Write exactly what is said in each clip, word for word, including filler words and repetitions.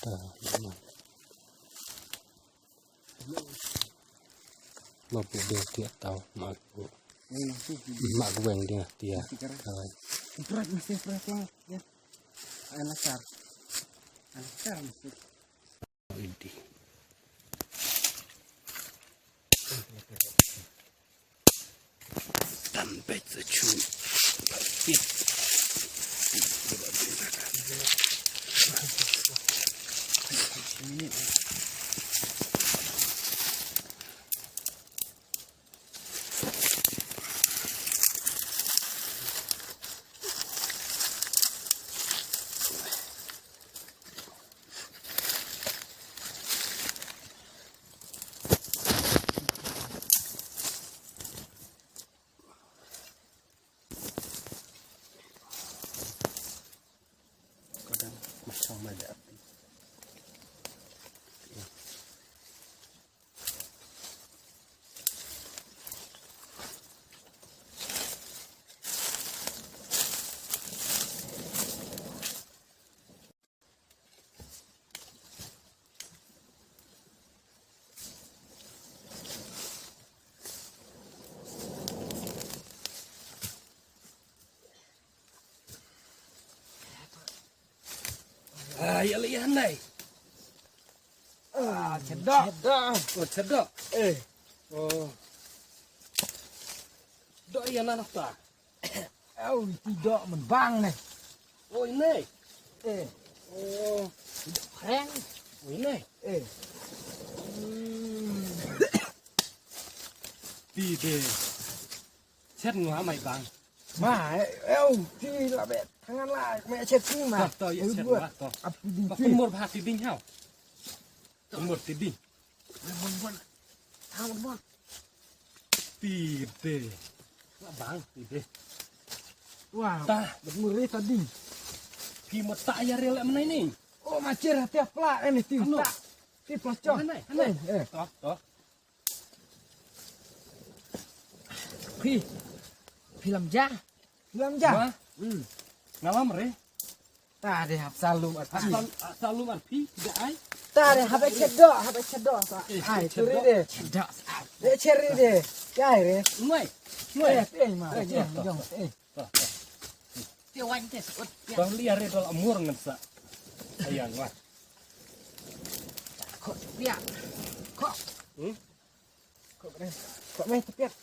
Ma bu de tia tau ma bu. Ma bu weng dia tia. Prat mesti prat lah. Ya. Ayo nasar. Nasar mesti. Idi. Tan peit sa chu. Ai, ala ian dai. Ah, chedok. Chedok. Oh, chedok. Eh. Oh. Dok ian anak ta. Au, ti dok man bang ne. Oh, ine. Eh. Oh. Ti dok khreng. Oh, ine. Eh. Hmm. Ti de. Chet ngwa mai bang. Ma, eh, au, ti la bet. Tangan la, mai chet ti ma. To, to, ya chet ngwa, to. Ap ti ding. Pynmur bha ti ding hau. Pynmur ti ding. Bon, bon. Tang bon. Ti de. Nga bang ti de. Wah, ta. Bad muri ta ding. Phi mata ya rel mana ini? Oh, macir hati pla ini ti. Anu. Ta. Ti pla chong. Mana, mana? Eh, eh. To, to. Phi. Phi lam ja. Lam ja. Ma? Hmm. Ngalam re. Ta de hap salum ar phi. Hap sal-, hap salum ar phi, da ai. Ta de hap chedo, hap chedo. Eh, ai, chedo. Turi de. Chedo. De cheri de. Ai re. Noi. Noi. Eh, eh, ma. Eh, eh, jong, eh. Te wan te sut. Bang liar re dol amur ngan sa. Ayang lah. Ko dia. Ko. Hmm? Ko me. Ko me tepiat.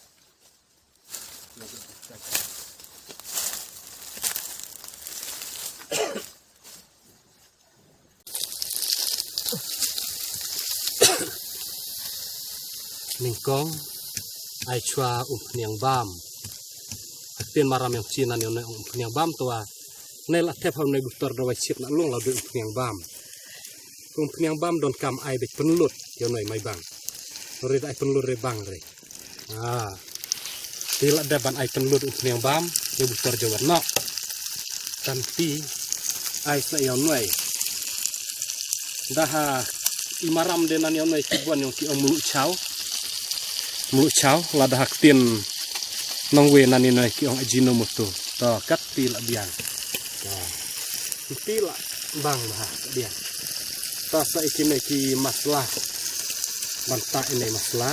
Nyngkong ai chwa umphniang bam. Ktien maram ïong Chin nan ïong umphniang bam to wa. Nai la thep ham nai butor da wai chit na lung la dei umphniang bam. Umphniang bam donkam ai beit pynlut ïong nai mai bang. Re da ai pynlut re bang re. Ah. Te la dep ban ai pynlut umphniang bam, ïa butor jawat noh. Kan te ai sa ïa noi. Da ha i maram de nan ïa noi ki buan ïong ki ong mluh chaw. Mluh chaw, la da ha ktien nongwei nan ïa noi ki ong Ajinomoto. To, kat te la biang. To. Te la bang bha, la biang. Ta sa ïa kine ki masala. Ban ta ine masala.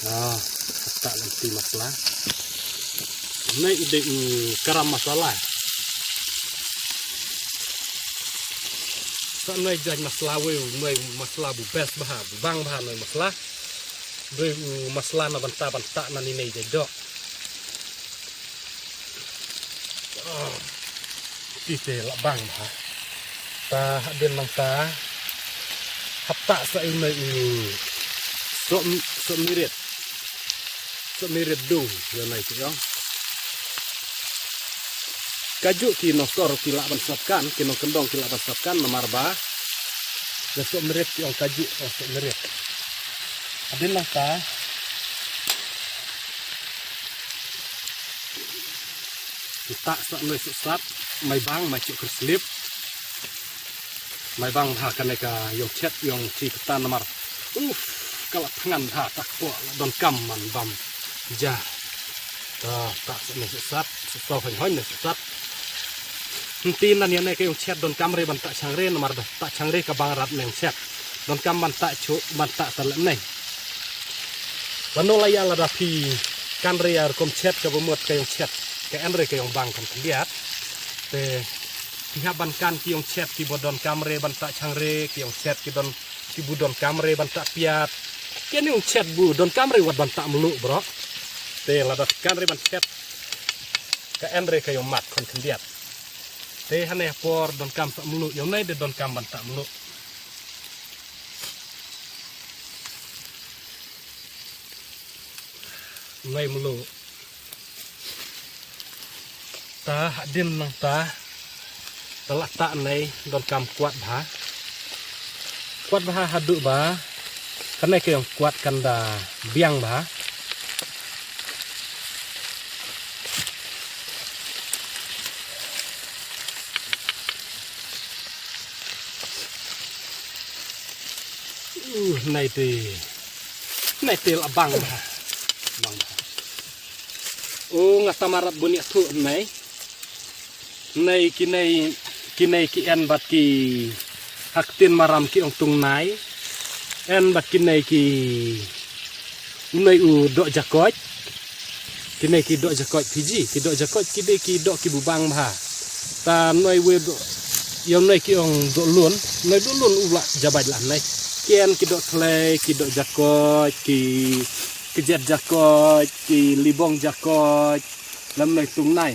Ah, ta lynti masala. Ine i dei u garam masala. Sa ine i jait masala wei, ine i masala bu best bha, bu bang bha ine i masala. Dei u masala na bynta ban ta na ine i jait doh. Ah, ti te la bang bha. Ta hadien nangta hap ta sa ine i soh, soh mirit. Soh mirit dung, ïa nai ki ong. Kajuh ki nongsor ki lah ban sngap kan, ki nongkyndong ki lah ban sngap kan, namar ba ïa soh mirit ki ong kajuh, ong soh mirit. Hadien nangta Kita sa noi sat, mai bang, mai chuk kyrslip. Mai bang bha kane ka ïong chet, ïong chi kata namar. Uf, ka la thngan bha, ta kpoh, la donkam man bam. Ja. Ta, ta sa noi sat, sa sa hoi hoi noi sat. Nti nan ïa ne ka ïong chet donkam re ban tah chang re namar da tah chang re ka bang rat ne ïong chet. Donkam ban tah chu ban tah ta lem ne. Lano la ïa lada phi kan re ïa rukom chet ka ba mut ka ïong chet. Ka en re ka ïong bang kan khyndiat. Te phi hap ban kan ki ïong chet ki ba donkam re ban tah chang re ki ïong chet ki don ki bu donkam re ban tah piat. Ki ïong chet bu donkam re wat ban tah mluh bro. Te lada phi kan re ban chet. Ka en re ka ïong mat khon khyndiat. Te hane por donkam tah mluh ïong nai de donkam ban tah mluh. Nai mluh. Ta hadien nang ta. Ta la tah nai donkam kwat bha. Kwat bha haduh ba. Kane ka ïong kwat kan da biang bha. Uh, nai te. Nai te la bang bha. Bang bha. Oh, nga ta marap bun ïa thu nai. Nai ki nai ki nai ki en bad ki hak tin maram ki ong tung nai. En bad ki nai ki u nai u doh jakoit. Ki nai ki doh jakoit Fiji ki doh jakoit ki dei ki doh ki bu bang bha. Ta nai we doh ïa nai ki ong doh lun nai doh lun u la jabai la nai. Ki en ki doh khlei ki doh jakoit ki ki jet jakoit ki libong jakoit. Lam nai tung nai.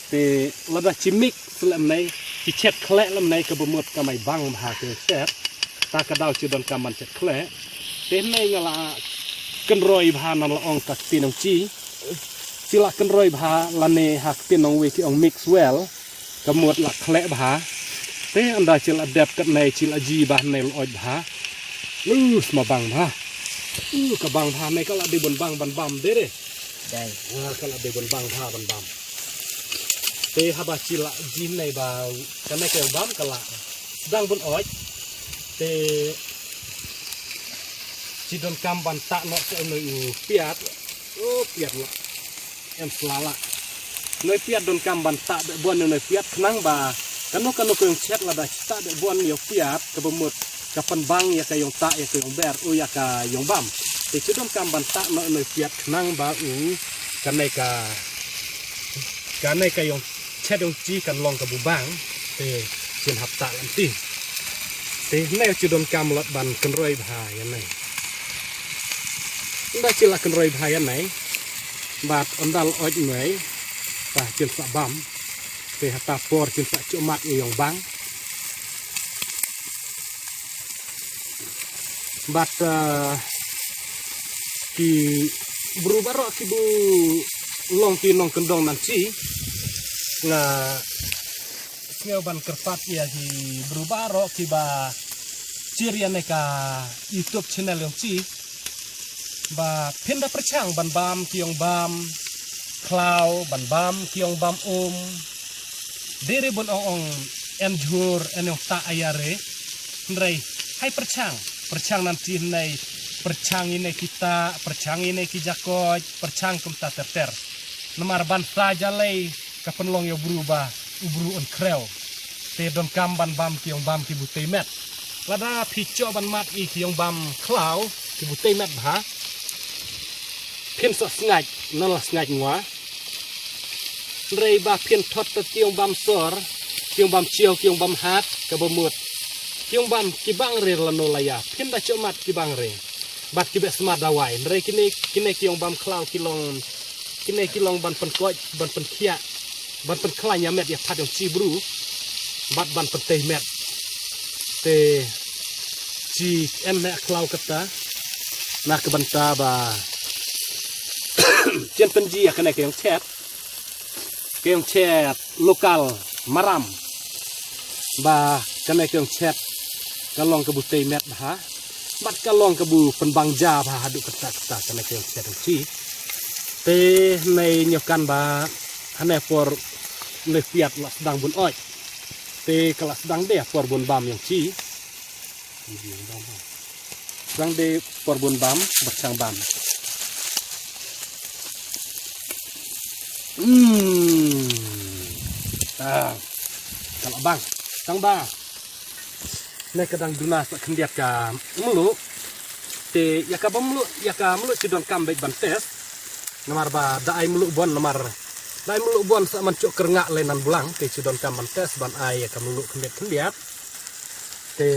Te lada chi mik lem nei chi chet khleh lem nei ka ba mut ka mai bang bha ke chet. Ta ka daw chi donkam ban chet khleh. Te nei nga la kynroi bha nan la ong ka kti nong chi. Chi la kynroi bha lane ha kti nong wei ki ong mix well. Ka mut la khleh bha. Te ynda chi la dep kat nei chi la ji bha nei la oit bha. Lu sma bang bha. U ka bang bha nei ka la dei bun bang ban bam de re. Dai. Ah, ka la dei bun bang bha ban bam. Te haba chi la ji nei ba ka nei ka bam ka la dang bun oit. Te chi donkam ban tah noh te noi u piat. U piat la. Em slala. Noi piat donkam ban tah be bon noi piat khnang ba kano kano ko yong chet lada chi tah be bon yo piat ka ba mut ka pynbang ïa ka yong tah ïa ka yong ber u ïa ka yong bam. Te chi donkam ban tah noh noi piat khnang ba u ka nei ka ka nei ka yong chet yong chi kan long ka bu bang. Te chin hap tah lam ti. Te nei chi donkam lot ban kynroi bha ïa nei. Ynda chi la kynroi bha ïa nei. Bad ynda la oit nei. Ba chin sa bam. Te hata por chin sa chomat ïa yong bang. Bad uh, ki bru baroh ki bu long ki nong kyndong nan chi nga sngew ban kyrpad ïa ki bru baroh ki ba share ïa ne ka YouTube channel yong chi ba phin da pyrchang ban bam ki yong bam khlaw ban bam ki yong bam um. Dei re bun ong ong en jhur en ong ta aya re. Hynrei hai pyrchang pyrchang nan ti hynrei pyrchang ine ki ta pyrchang ine ki jakoj pyrchang kum ta ter ter. Namar ban sa jalei ka pynlong ïa u bru ba u bru un krew. Te donkam ban bam ki ong bam ki butei met. Lada phi choh ban mat i ki ong bam khlaw ki butei met bha. Phin sa sngaid nan la sngaid ngwa. Hynrei ba phin thot ta ki ong bam sor ki ong bam chiaw ki ong bam hat ka ba mut. Ki ong bam ki bang re lano la ïa phin da choh mat ki bang re. Bad ki beh smat dawai hynrei kine kine ki ong bam khlaw ki long kine ki long ban pynkoit ban pynkhiah ban pynkhlaiñ ïa met ïa phat yong chi bru. Bad ban pyntei met te chi em ne khlaw kata na ka bynta ba chen pynji ïa kane ka yong chet ka yong chet lokal maram. Ba kane ka yong chet ka long ka butei met bha bad ka long ka bu pynbang ja bha haduh kata kata kane ka yong chet yong chi. Te nei nyokan ba hane por nei piat la sdang bun oi. Te ka la sdang de por bun bam yong chi. Sdang de por bun bam bad chang bam. Hmm. Ah. Ka la bang. Tang ba ne ka dang duna sa khyndiat ka mluh. Te ïa ka ba mluh, ïa ka mluh chi donkam bad ban test. Namar ba da ai mluh bon, namar da ai mluh bon sa man chok kyrngah lei nan blang. Te chi donkam ban test ban ai ïa ka mluh khyndiat khyndiat. Te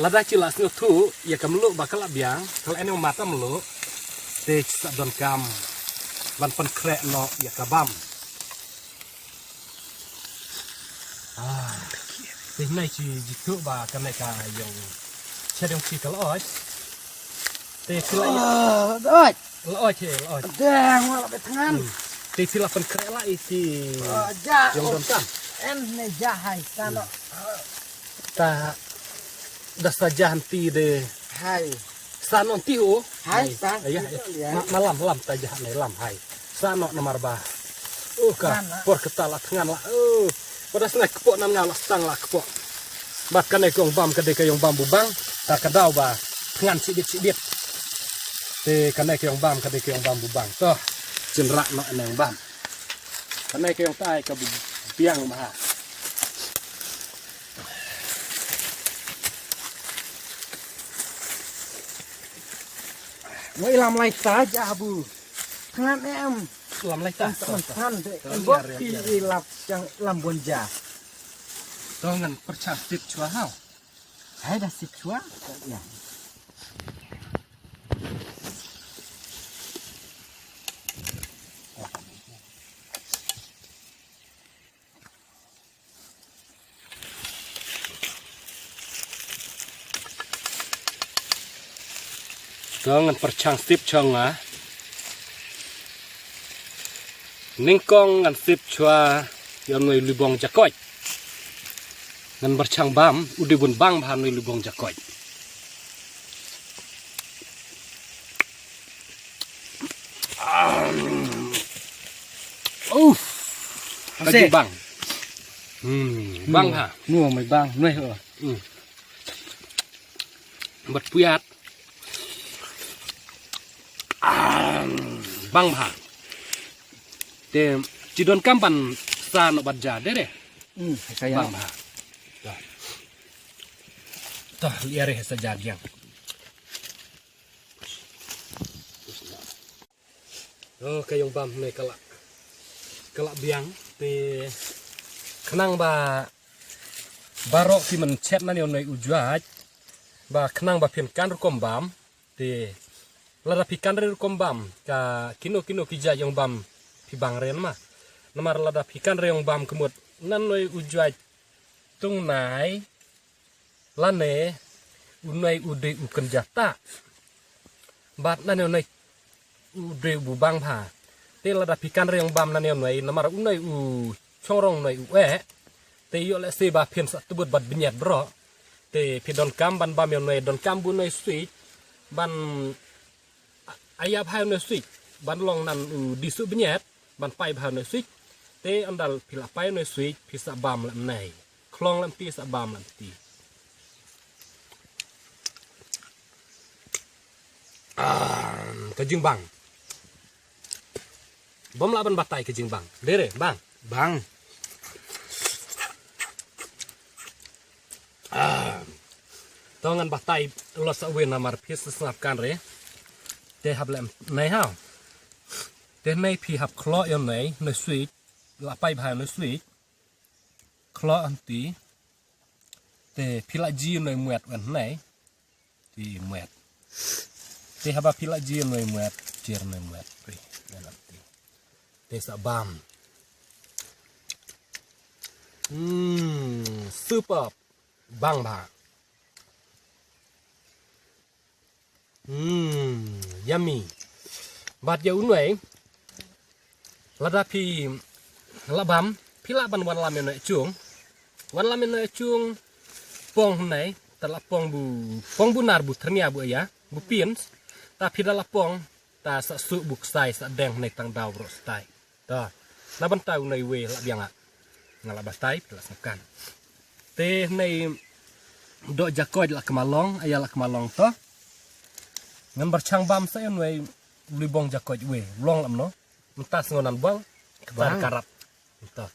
lada chi la sngewthuh ïa ka mluh ba ka la biang, ka la ïeng mata mluh. Te chi sa donkam ban pynkhreh noh ïa ka bam. Ah. Te hynne chi jitu ba kane ka ïong. Cha dong chi ka la oi. Te chi la ïa. Ah, oi. La oi, chi la oi. Dang, wala bet ngan. Hmm. Te chi la pynkhreh la i chi. Ah, ja. Ïong donkam. En ne ja hai, sa no. Ta da sa ja hynti de. Hai. Sa no hynti o. Hai, hai. Sa. Aya, aya. Ma, ma lam, lam ta ja ne lam hai. Sa no namar ba. Oh ka, por kata la thngan la. Oh. Pada sna kpoh nam nga la stang la kpoh. Bad kane ka ïong bam ka dei ka ïong bam bu bang. Ta ka daw ba thngan sibit sibit. Te kane ka ïong bam ka dei ka ïong bam bu bang. To. Chin rak no ne ïong bam. Kane ka ïong tai ka bu biang ma ha. Mo ilam lai ta ja bu. Thngan em. Lam lai ta. Thngan de. Em bok pi ilap yang lam bon ja. To ngan pyrchang sip chwa hau. Hai da sip chwa. Ya. To ngan pyrchang sip chong nga. Nyngkong ngan sip chwa ïa u nui libong jakoit. Ngan pyrchang bam u dei bun bang bha nui libong jakoit. Uf. Ka ju bang. Hmm, bang ha. Nu mai bang, nui ho. Hmm. Bat puyat. Ah, bang bha. Te chi donkam ban sa no bat ja de re. Hmm, bang bha. Toh. Toh, liare sa ja biang. Oh, ka ïong bam ne ka la. Ka la biang te khnang ba baroh ki mynsiem na ne u nui u juaj. Ba khnang ba phin kan rukom bam te lada phi kan re rukom bam ka kino kino ki ja ïong bam phi bang ren ma. Namar lada phi kan re ïong bam kmut na nui u juaj tung nai. Lane u nui u dei u kynja ta. Bad nane u nui u dei u bang bha. Te lada phi kan re ïong bam nane u nui namar u nui u chongrong nui u eh. Te ïoh lehse ba phin sa tubut bad bniat bro. Te phi donkam ban bam ïong nui donkam bu nui switch ban Aya bha u nui switch ban long nan u di su bniat ban pai bha u nui switch. Te andal phi la pai u nui switch phi sa bam lem nai. Khlong lem ti sa bam lem ti. Ah, ka jingbang. Bom la ban batai ka jingbang. Dere bang. Bang. Ah. To ngan batai lo sa win namar phi sa sngap kan re. Te hap lem nai ha. Te nai phi hap klo yo nai nai sweet. La pai bha nai sweet. Klo anti. Te phi la ji nai muat wen nai. Ti muat. Te haba phi la ji nai muat, jer nai muat. Ri, nai anti. Te sa bam. Hmm, super. Bang bha. Hmm, yummy. Bad ya unwei. Lada phi la bam, phi la ban wan lam ya noi chung. Wan lam ya noi chung. Pong nei, ta la pong bu, pong bu nar bu ternia bu ya, bu pins. Ta phi da la pong, ta sa su bu ksai sa deng nei tang dau bro stai. To. Na ban tai u nei wei la biang ah. Nga la batai phi la sngap kan. Te nei do jakoj la kmalong, aya la kmalong to. Ngan bar chang bam sa un wei libong jakoj wei. Long lam no. Mynta sngo nan bang. Ktar karat. To.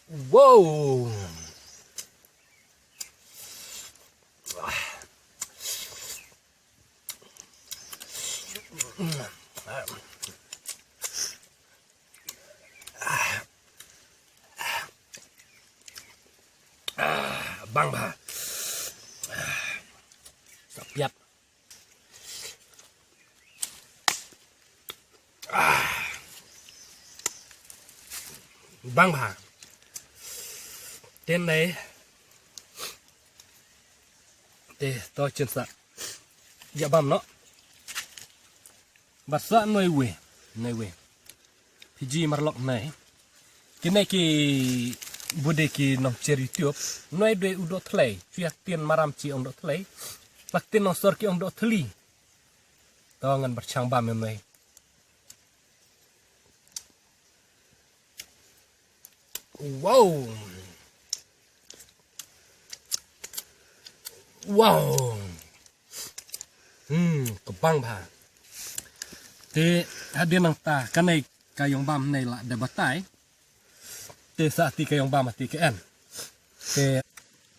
Wow. Bang bha. Sa piat. Bang bha. Ten nei. Te to chin sa. Ya bam no. Bad sa noi we. Noi we. Phi ji marlok nei. Kine ki bude ki nongchir YouTube. Noi dei u doh thlei. Phi hak tien maram chi ong doh thlei. Pak tien nongsor ki ong doh thli. To ngan pyrshang bam ïa noi. Wow. Wow. Hmm, ka bang bha. Te hadien nangta kane ka ïong bam nei la dep batai. Te sa ti ka ïong bam ti ka en. Te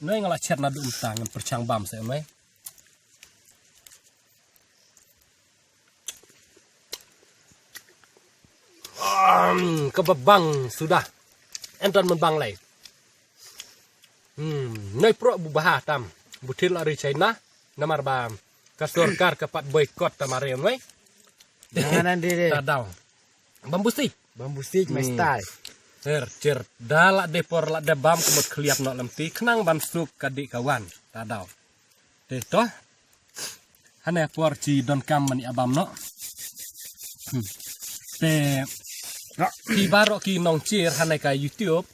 noi nga la chet naduh mynta ngan pyrshang bam sa noi. Am, kaba bang suda. En don mynbang lei. Hmm, noi pro bu bha tam. Bu thil la ri China. Namar ba ka sorkar ka pat boycott tam are noi. Jangan ande de. Ta daw. Bambu sik. Bambu sik, my style. Her, cher. Da la de por la de bam kumut khliat no lem ti. Khnang ban suk ka di ka wan. Ta daw. Te to. Hane por chi donkam mani abam no. Hmm. Te phi baroh ki nongchir hane ka YouTube.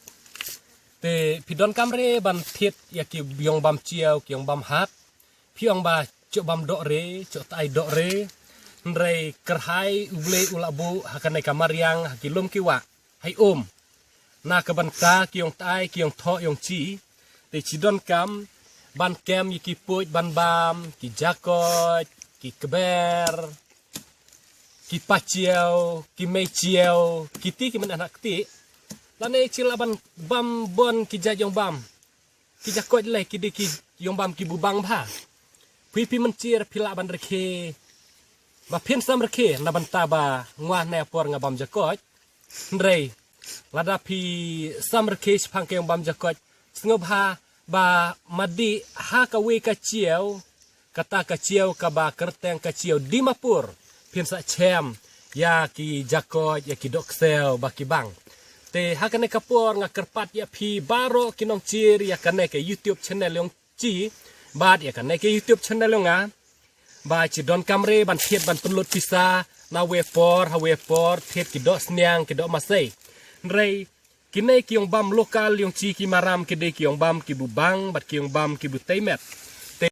Te phi donkam re ban thied ïa ki ïong bam chiaw, ki ïong bam hat. Phi ong ba chok bam doh re, chok tai doh re. Hynrei kyrhai U Blei u la buh ha kane ka mariang, ha ki lum ki wah. Hai um. Na ka bynta ki ïong tai, ki ïong thoh, ïong chi. Te chi donkam ban kem ïa ki puit ban bam, ki jakoit, ki kber, ki pachiaw, ki meichiaw, ki ti ki men anak ti. Lane chi la ban bam bon ki jait ïong bam. Ki jakoit lei ki dei ki ïong bam ki bu bang bha. Phi phi mynchir phi lah ban rkhe. Ba phin sam rkhe na bynta ba ngwa ne por nga bam jakoit. Hynrei lada phi sam rkhe shaphang ka ïong bam jakoit. Sngewbha ba madi ha kawei ka chiaw. Kata ka chiaw kaba kyrteng ka chiaw Dimapur. Phin sa chem ïa ki jakoit, ïa ki doh ksew ba ki bang. Te ha kane ka por nga kyrpad ïa phi baroh ki nongchir ïa kane ka YouTube channel ïong chi. Bad ïa kane ka YouTube channel ïong nga. Ba chi donkam re ban thied ban pynlut pisa na we por, ha we por, thied ki doh sniang, ki doh masei. Hynrei kine ki ïong bam local ïong chi ki maram ki dei ki ïong bam ki bu bang, bad ki ïong bam ki bu tei met. Te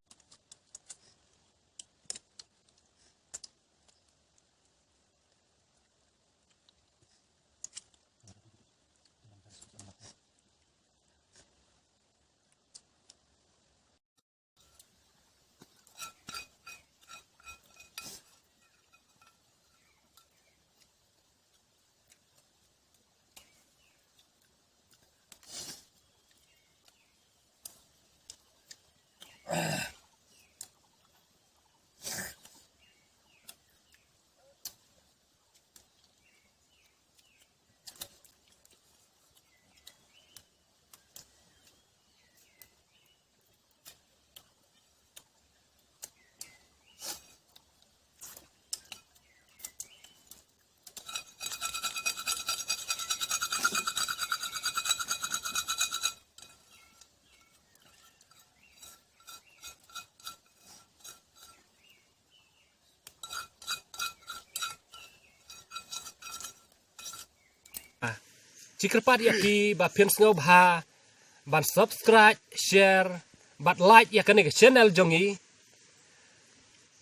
Chi kyrpad ïa phi ba phin sngewbha ban subscribe, share bad like ïa kane ka channel jong ngi.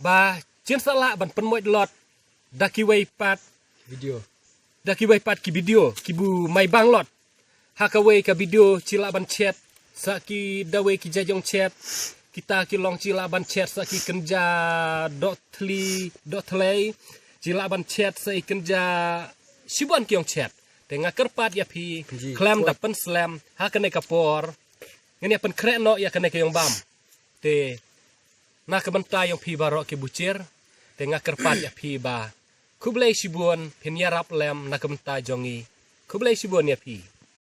Ba chin sa lah ban pynmoit lot da kiwei pat video, da kiwei pat ki video ki bu mai bang lot. Ha kawei ka video chi lah ban chet sa ki dawei ki jajong chet. Kita ki long chi lah ban chet sa ki kynja doh thli, doh thlei. Chi lah ban chet sa i kynja shibun ki ong chet. Te nga kyrpad ïa phi khlem da pynslem ha kane ka por, ngin ïa pynkhreh noh ïa kane ka ïong bam. Te na ka bynta ïong phi baroh ki buchir, te nga kyrpad ïa phi ba khublei shibun, phin ïarap lem na ka bynta jong ngi. Khublei shibun ïa phi.